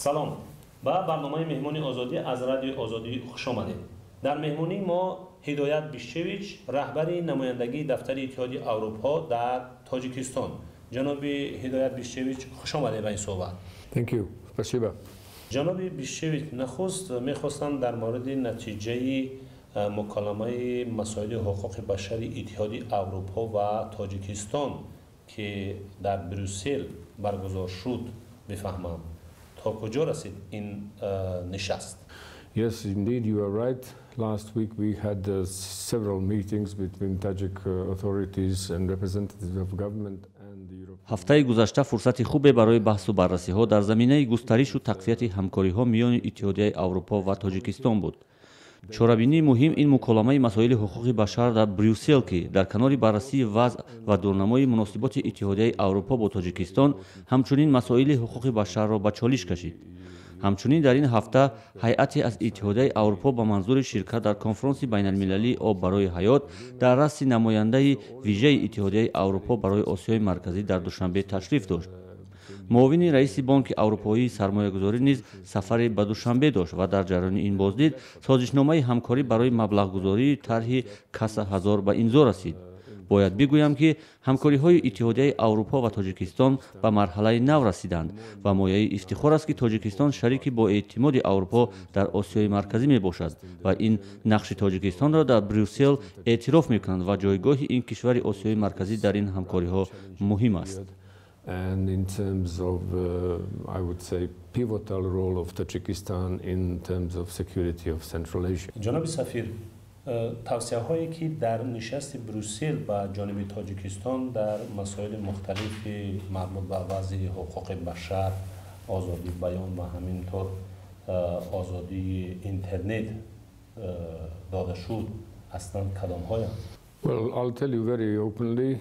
Салом, ба барномаи «Меҳмони Озодӣ» аз Радиои Озодӣ хушомадед. Дар меҳмонии мо Ҳидоят Бишчевич, раҳбари намояндагии дафтари Иттиҳоди Аврупо дар Тоҷикистон. Ҷаноби Ҳидоят Бишчевич, хушомадед ба ин суҳбат. Thank you. Спасибо. Ҷаноби Бишчевич, нахуст мехостам дар мавриди натиҷаи муколамаи масоили ҳуқуқи башари Иттиҳоди Аврупо ва Тоҷикистон, ки дар Брюссел баргузор шуд, бифаҳмам. То куҷо расид ин нишаст? Yes, indeed, you are right. Last week we had several meetings between Tajik authorities and representatives of government and the European. Ҳафтаи гузашта фурсати хубе барои баҳсу баррасиҳо дар заминаи густаришу тақвияти ҳамкориҳо миёни Иттиҳодияи Аврупо ва Тоҷикистон буд. Чорабинии муҳим ин муколамаи масоили ҳуқуқи башар дар Брюссел, ки дар канори баррасии вазъ ва дурнамои муносиботи Иттиҳодияи Аврупо бо Тоҷикистон, ҳамчунин масоили ҳуқуқи башарро ба чолиш кашид. Ҳамчунин дар ин ҳафта ҳайате аз Иттиҳодияи Аврупо ба манзури ширкат дар конфронси байналмилалии «Об барои ҳаёт» дар раъси намояндаи вижаи Иттиҳодияи Аврупо барои Осиёи Марказӣ дар Душанбе ташриф дошт. Муовини раиси Бонки Аврупоии сармоягузорӣ низ сафаре ба Душанбе дошт ва дар ҷараёни ин боздид созишномаи ҳамкорӣ барои маблағгузории тарҳи Каса ҳазор ба имзо расид. Бояд бигӯям, ки ҳамкориҳои Иттиҳодияи Аврупо ва Тоҷикистон ба марҳалаи нав расиданд ва мояи ифтихор аст, ки Тоҷикистон шарики боэътимоди Аврупо дар Осиёи Марказӣ мебошад ва ин нақши Тоҷикистонро дар Брюссел эътироф мекунанд ва ҷойгоҳи ин кишвари Осиёи Марказӣ дар ин ҳамкориҳо муҳим аст. And in terms of, I would say, pivotal role of Tajikistan in terms of security of Central Asia. Ҷаноби сафир, тавсияҳое ки дар нишасти Брюссел ба ҷониби Тоҷикистон дар масоили мухталифи марбут ба вазъи ҳуқуқи башар, озодии баён ва ҳамин тур озодии интернет дода шуд, аслан кадомҳоянд? Well, I'll tell you very openly,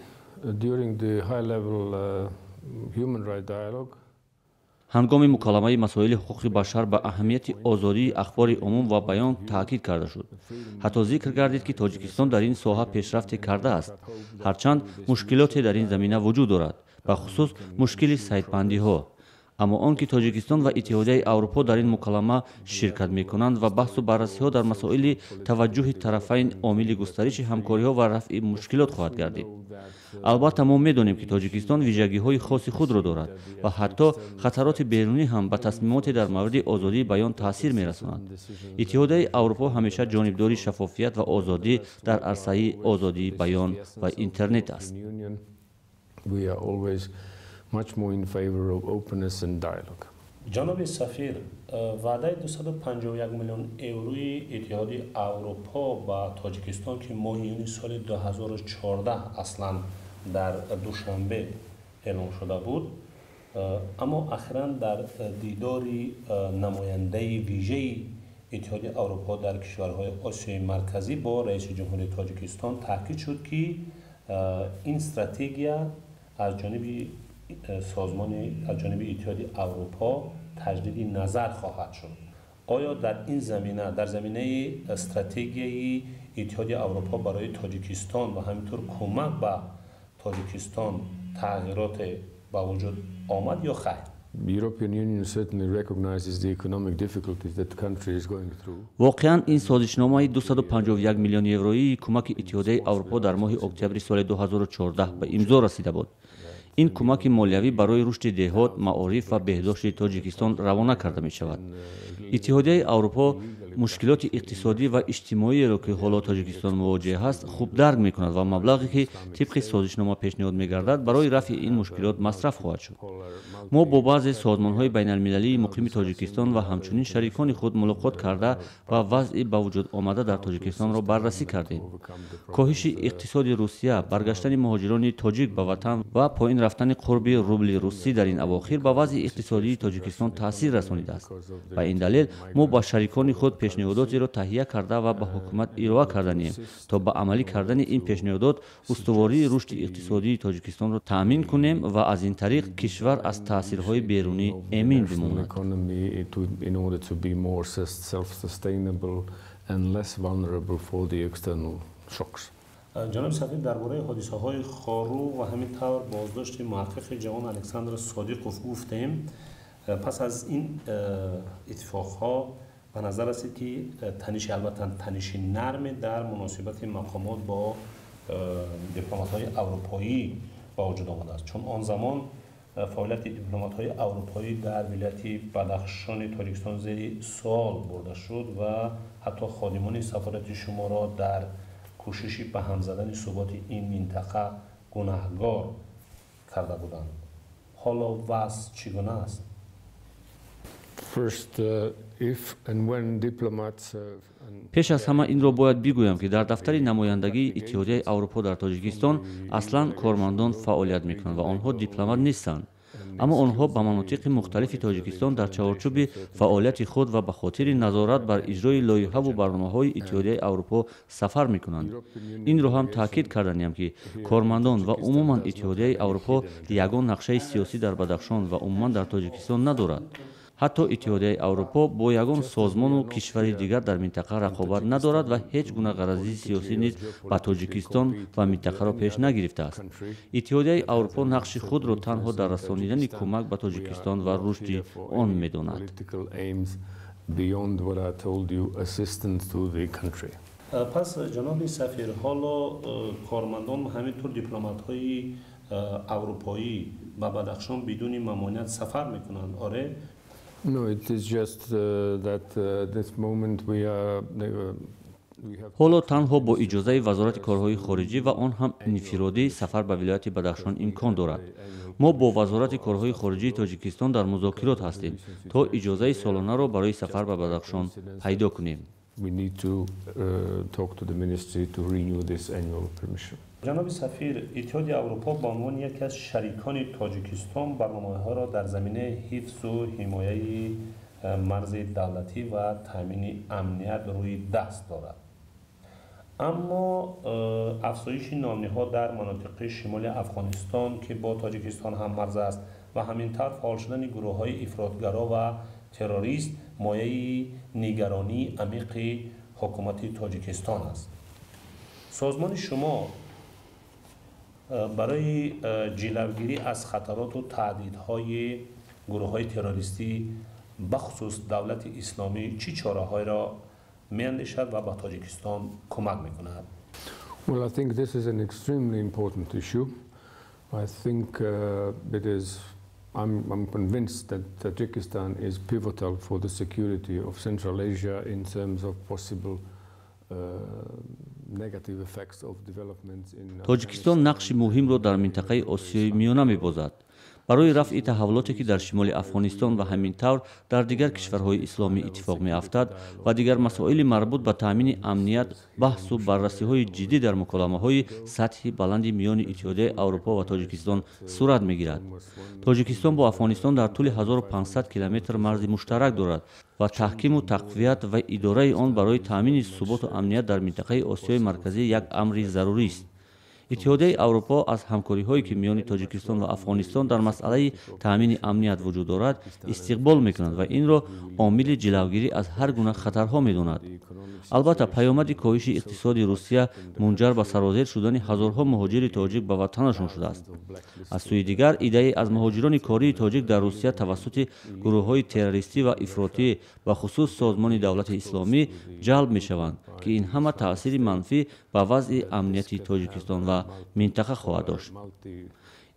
during the high-level human rights dialogue, Ҳангоми муколамаи масоили ҳуқуқи башар ба аҳамияти озодии ахбори умум ва баён таъкид карда шуд. Ҳатто зикр гардид, ки Тоҷикистон дар ин соҳа пешрафте кардааст, ҳарчанд мушкилоте дар ин замина вуҷуд дорад, бахусус мушкили сайтбандиҳо. Аммо он ки Тоҷикистон ва Иттиҳодияи Аврупо дар ин муколама ширкат мекунанд ва баҳсу баррасиҳо дар масоили таваҷҷӯҳи тарафайн омили густариши ҳамкориҳо ва рафъи мушкилот хоҳад гардид. Албатта, мо медонем, ки Тоҷикистон вижагиҳои хоси худро дорад ва ҳатто хатароти берунӣ ҳам ба тасмимоте дар мавриди озодии баён таъсир мерасонанд. Иттиҳодияи Аврупо ҳамеша ҷонибдори шаффофият ва озодӣ дар арсаи озодии баён ва интернет аст. Much more in favor of openness and dialogue. Ҷаноби сафир, ваъдаи 251 миллион еврои Иттиҳоди Аврупо ба Тоҷикистон, ки моҳи июни соли 2014 аслан дар Душанбе эълон шуда буд, аммо ахиран дар дидори намояндаи вижаи Иттиҳоди Аврупо дар кишварҳои Осиёи Марказӣ бо раиси ҷумҳури Тоҷикистон таъкид шуд, ки ин стратегия аз ҷониби созмони, аз ҷониби Иттиҳоди Аврупо таҷдиди назар хоҳад шуд. Оё дар ин замина, дар заминаи стратегияи Иттиҳоди Аврупо барои Тоҷикистон ва ҳаминтур кӯмак ба Тоҷикистон тағйироте ба вуҷуд омад ё хайр? The European Union certainly recognizes the economic difficulties that the country is going through. Воқеан, ин созишномаи 251 миллион евроии кӯмаки Иттиҳодияи Аврупо дар моҳи октябри соли 2014 ба имзо расида буд. Ин кӯмаки молиявӣ барои рушди деҳот, маориф ва беҳдошти Тоҷикистон равона карда мешавад. Иттиҳодияи Аврупо мушкилоти иқтисодӣ ва иҷтимоиеро, ки ҳоло Тоҷикистон мувоҷеҳ аст, хуб дарк мекунад ва маблағе, ки тибқи созишнома пешниҳод мегардад, барои рафъи ин мушкилот масраф хоҳад шуд. Мо бо баъзе созмонҳои байналмилалии муқими Тоҷикистон ва ҳамчунин шарикони худ мулоқот карда ва вазъи ба вуҷуд омада дар Тоҷикистонро баррасӣ кардем. Коҳиши иқтисоди Русия, баргаштани муҳоҷирони тоҷик ба ватан ва поин рафтани қурби рубли русӣ дар ин авохир ба вазъи иқтисодии Тоҷикистон таъсир расонидааст. Ба ин далел мо ба шарикони худ пешниҳодотеро таҳия карда ва ба ҳукумат ироа карданием, то ба амалӣ кардани ин пешниҳодот устувории рушди иқтисодии Тоҷикистонро таъмин кунем ва аз ин тариқ кишвар аз таъсирҳои берунӣ эмин бимонад. In order to be more self-sustainable and less vulnerable for the external shocks. Ҷаноби сафир, дар бораи ҳодисаҳои Хоруғ ва ҳамин тавр боздошти муҳаққиқи ҷавон Александр Содиқов гуфтем. Пас аз ин иттифоқҳо ба назар расид, ки таниши, албатта таниши нарме, дар муносибати мақомот бо дипломатҳои аврупоӣ ба вуҷуд омадааст, чун он замон фаъолияти дипломатҳои аврупоӣ дар вилояти Бадахшони Тоҷикистон зери суол бурда шуд ва ҳатто ходимони сафорати шуморо дар кӯшиши ба ҳам задани суботи ин минтақа гунаҳгор карда буданд. Ҳоло вазъ чӣ гуна аст? First, if and when diplomats Пеш аз ҳама инро бояд бигӯям, ки дар дафтари намояндагии Иттиҳодияи Аврупо дар Тоҷикистон аслан кормандон фаъолият мекунанд ва онҳо дипломат нестанд, аммо онҳо ба манотиқи мухталифи Тоҷикистон дар чаҳорчӯби фаъолияти худ ва ба хотири назорат бар иҷрои лоиҳаву барномаҳои Иттиҳодияи Аврупо сафар мекунанд. Инро ҳам таъкид карданиям, ки кормандон ва умуман Иттиҳодияи Аврупо ягон нақшаи сиёсӣ дар Бадахшон ва умуман дар Тоҷикистон надорад. Ҳатто Иттиҳодияи Аврупо бо ягон созмону кишвари дигар дар минтақа рақобат надорад ва ҳеҷ гуна ғарази сиёсӣ низ ба Тоҷикистон ва минтақаро пеш нагирифтааст. Иттиҳодияи Аврупо нақши худро танҳо дар расонидани кӯмак ба Тоҷикистон ва рушди он медонад. Beyond what I told you, assistance to the country. Пас, ҷаноби сафир, ҳоло кормандон, ҳаминтур дипломатҳои аврупоӣ ба Бадахшон бидуни мамоният сафар мекунанд, оре? No, it is just that this moment we are Ҳоло танҳо бо иҷозаи Вазорати корҳои хориҷӣ ва он ҳам инфиродӣ сафар ба вилояти Бадахшон имкон дорад. Мо бо Вазорати корҳои хориҷии Тоҷикистон дар музокирот ҳастем, то иҷозаи солонаро барои сафар ба Бадахшон пайдо кунем. We need to talk to the ministry to renew this annual permission. Ҷаноби сафир, Иттиҳоди Аврупо ба унвони яке аз шарикони Тоҷикистон барномаҳоро дар заминаи ҳифзу ҳимояи марзи давлатӣ ва таъмини амният рӯи даст дорад, аммо афзоиши ноамниҳо дар манотиқи шимоли Афғонистон, ки бо Тоҷикистон ҳаммарз аст, ва ҳамин тавр фаъол шудани гурӯҳҳои ифротгаро ва террорист мояи нигаронии амиқи ҳукумати Тоҷикистон аст. Созмони шумо барои ҷилавгирӣ аз хатароту таҳдидҳои гурӯҳҳои террористӣ, бахусус Давлати Исломӣ, чӣ чораҳоеро меандешад ва ба Тоҷикистон кӯмак мекунад? Well, I think this is an extremely important issue. I think it is, I'm convinced that Tajikistan is pivotal for the security of Central Asia in terms of possible negative effects of developments in Тоҷикистон нақши муҳимро дар минтақаи Осиёи Миёна мебозад. Барои рафъи таҳаввулоте, ки дар шимоли Афғонистон ва ҳамин тавр дар дигар кишварҳои исломӣ иттифоқ меафтад ва дигар масоили марбут ба таъмини амният, баҳсу баррасиҳои ҷиддӣ дар муколамаҳои сатҳи баланди миёни Иттиҳодияи Аврупо ва Тоҷикистон сурат мегирад. Тоҷикистон бо Афғонистон дар тӯли 1500 километр марзи муштарак дорад ва таҳкиму тақвият ва идораи он барои таъмини суботу амният дар минтақаи Осиёи Марказӣ як амри зарурист. Иттиҳодияи Аврупо аз ҳамкориҳое, ки миёни Тоҷикистон ва Афғонистон дар масъалаи таъмини амният вуҷуд дорад, истиқбол мекунад ва инро омили ҷилавгирӣ аз ҳар гуна хатарҳо медонад. Албатта, паёмади коҳиши иқтисоди Русия мунҷар ба сарозер шудани ҳазорҳо муҳоҷири тоҷик ба ватанашон шудааст. Аз сӯи дигар, иддае аз муҳоҷирони кории тоҷик дар Русия тавассути гурӯҳҳои террористӣ ва ифротӣ, ба хусус созмони Давлати Исломӣ, ҷалб мешаванд, ки ин ҳама таъсири манфӣ ба вазъи амнияти Тоҷикистон ва минтақа хоҳад дошт.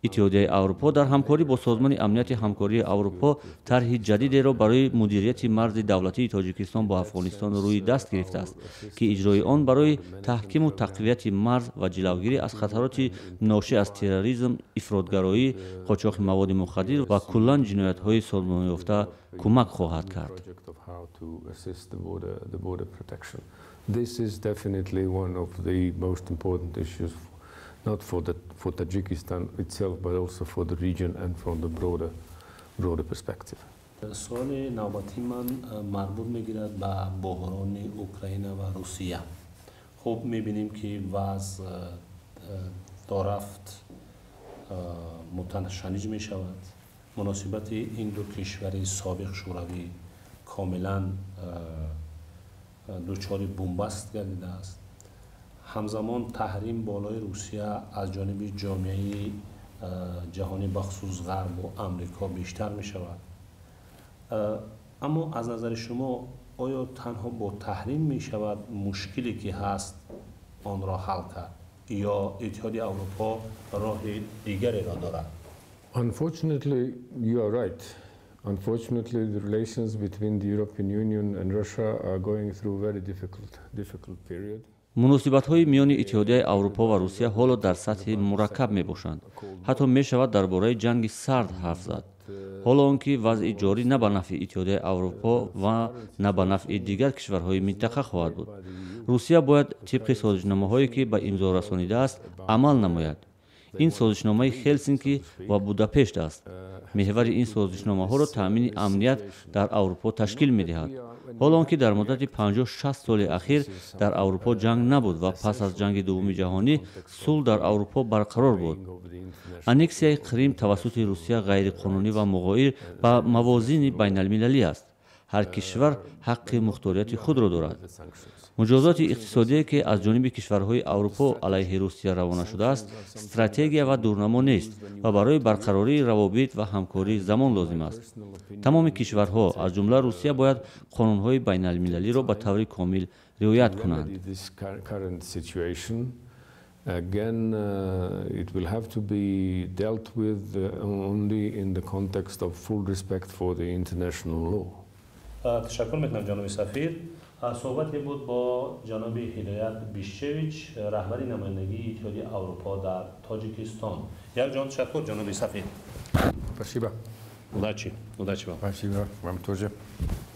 Иттиҳодияи Аврупо дар ҳамкорӣ бо Созмони Амнияти Ҳамкории Аврупо тарҳи ҷадидеро барои мудирияти марзи давлатии Тоҷикистон бо Афғонистон рӯи даст гирифтааст, ки иҷрои он барои таҳкиму тақвияти марз ва ҷилавгирӣ аз хатароти ношӣ аз терроризм, ифротгароӣ, қочоқи маводи мухаддир ва куллан ҷиноятҳои созмонёфта кӯмак хоҳад кард. This is definitely one of the most important issues, not for Tajikistan itself, but also for the region and from the broader perspective. Суоли навбатии ман марбут мегирад ба буҳрони Украина ва Русия. Хуб, мебинем, ки вазъ дорафт муташанниҷ мешавад. Муносибати ин ду кишвари собиқ шӯравӣ комилан дучори бунбаст гардидааст. Ҳамзамон таҳрим болои Русия аз ҷониби ҷомеаи ҷаҳонӣ, бахусус Ғарбу Амрико, бештар мешавад. Аммо аз назари шумо, оё танҳо бо таҳрим мешавад мушкиле ки ҳаст, онро ҳал кард ё Иттиҳоди Аврупо роҳи дигареро дорад? Unfortunately, you are right. Unfortunately, the relations between the European Union and Russia are going through a very difficult period. Муносибатҳои миёни Иттиҳодияи Аврупо ва Русия ҳоло дар сатҳи мураккаб мебошанд. Ҳатто мешавад дар бораи ҷанги сард ҳарф зад. Ҳоло он ки вазъи ҷорӣ на ба нафъи Иттиҳодияи Аврупо ва на ба нафъи дигар кишварҳои минтақа хоҳад буд. Русия бояд тибқи созишномаҳое, ки ба имзо расонидааст, амал намояд. Ин созишномаи Хелсинки ва Будапешт аст. Меҳвари ин созишномаҳоро таъмини амният дар Аврупо ташкил медиҳад. Ҳоло он ки дар муддати 50-60 соли ахир дар Аврупо ҷанг набуд ва пас аз Ҷанги Дуввуми ҷаҳонӣ сулҳ дар Аврупо барқарор буд. Аннексияи Қрим тавассути Русия ғайриқонунӣ ва муғоир ба мавозини байналмилалӣ аст. Ҳар кишвар ҳаққи мухторияти худро дорад. Муҷозоти иқтисодие, ки аз ҷониби кишварҳои Аврупо алайҳи Русия равона шудааст, стратегия ва дурнамо нест ва барои барқарории равобит ва ҳамкорӣ замон лозим аст. Тамоми кишварҳо, аз ҷумла Русия, бояд қонунҳои байналмилалиро ба таври комил риоят кунанд. Again, it will have to be dealt with only in the context of full respect for the international law. Ташаккур мекунам, ҷаноби сафир. Суҳбате буд бо ҷаноби Ҳидоят Бишчевич, раҳбари намояндагии Иттиҳоди Аврупо дар Тоҷикистон. Як ҷон ташаккур, ҷаноби сафир. Спасибо. Удачи, удачи вам. Спасибо вам тоже.